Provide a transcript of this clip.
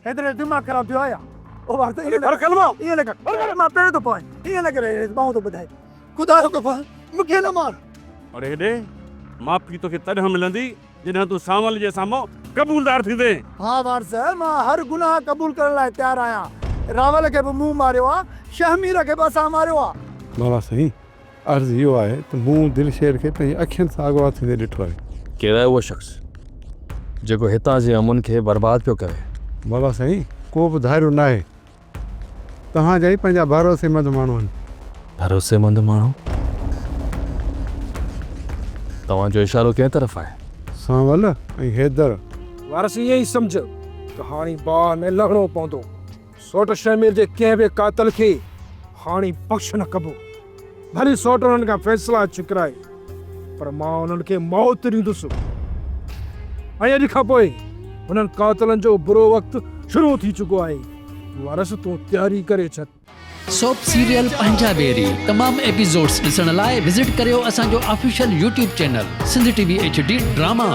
حيدر جو دماغ خراب ٿيو آهي يا؟ او وارث ائين نه ڪر. ائين نه ڪر. مان پير ٿو پوين. ائين نه ڪر ٻانهون ٿو ٻڌائي. خدا جو قسم مون کي نه مار. اڙي هيڏي، معافي توکي تڏهن ملندي جڏهن تون سانول جي سامهون قبولدار ٿيندين. ها وارث، مان هر گناهه قبول ڪرڻ لاء تيار آهيان. راول کي به مون ماريو آ، شهمير کي به اسان ماريو آ. مولا سائين، عرض اهو آهي ته مون دلشير کي پنهنجي اکين سان اغوا ٿيندي ڏٺو آهي. ڪير آهي اهو شخص جيڪو هتان جي امن کي برباد پيو ڪري؟ مولا سائين، ڪو به ڌاريو ناهي. توهان جا ئي پنهنجا ڀروسيمند ماڻهو آهن. ڀروسيمند ماڻهو؟ توهان جو اشارو ڪنهن طرف آهي؟ سانول ۽ حيدر. وارث ائين ئي سمجهه ته هاڻي باهه ۾ لهڻو پوندو. سوٽ شهمير جي ڪنهن به قاتل کي هاڻي بخش نه ڪبو. ڀلي سوٽ انهن کان فيصلا ڇڪرائي پر مان انهن کي موت ڏيندس ۽ اڄ کان پوء انهن قاتلن جو برو وقت شروع ٿي چڪو آهي. وارث تون تياري ڪري ڇڏ. سوپ سيريل پنهنجا ويري تمام ايپيسوڊس ڏسڻ لاء وزٽ ڪريو اسان جو official YouTube channel Sindh T V H D drama.